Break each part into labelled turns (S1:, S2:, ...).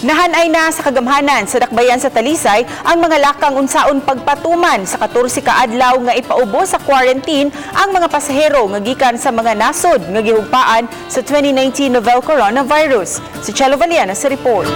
S1: Nahanay na sa kagamhanan sa dakbayan sa Talisay ang mga lakang unsaon pagpatuman sa 14 ka adlaw nga ipaubos sa quarantine ang mga pasahero nga gikan sa mga nasod nga gihugpaan sa 2019 novel coronavirus. Si Chelo Valiana sa report.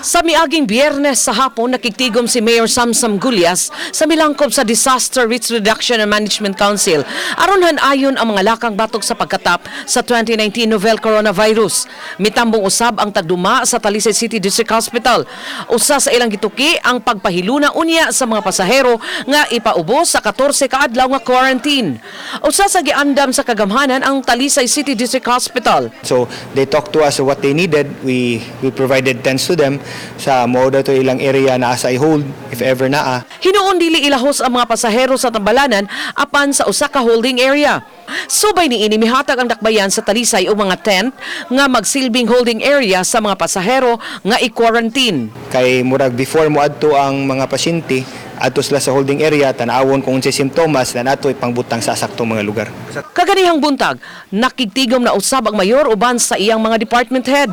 S2: Sa miaging Biyernes sa hapon, nakigtigom si Mayor Samsam Gullas sa milangkob sa Disaster Risk Reduction and Management Council aron hanayon ang mga lakang batok sa pagkatap sa 2019 novel coronavirus. Mitambong usab ang tagduma sa Talisay City District Hospital. Usa sa ilang gituki ang pagpahiluna unya sa mga pasahero nga ipaubos sa 14 ka adlaw nga quarantine. Usa sa giandam sa kagamhanan ang Talisay City District Hospital.
S3: So they talked to us what they needed. We provided tents to them sa mao to ilang area na asa i-hold if ever naa.
S2: Hinuon dili ilahos ang mga pasahero sa tambalanan apan sa usa ka holding area. Subay niini, mihatag ang dakbayan sa Talisay og mga tent nga magsilbing holding area sa mga pasahero nga i-quarantine.
S3: Kay murag before mo adto ang mga pasyente, adto sila sa holding area, tan-awon kung unsay simptomas na nato ipangbutang sa saktong mga lugar.
S2: Kaganihang buntag, nakigtigom na usab ang mayor uban sa iyang mga department head.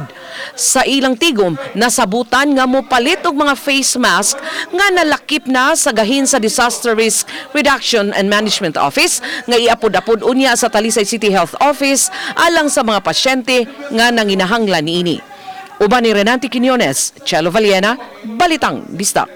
S2: Sa ilang tigom, nasabutan nga mopalit og mga face mask nga nalakip na sa gahin sa Disaster Risk Reduction and Management Office nga iapod-apod unya sa Talisay City Health Office alang sa mga pasyente nga nanginahanglan niini. Uban ni Renante Quiñones, Chelo Valiena, Balitang Bisdak.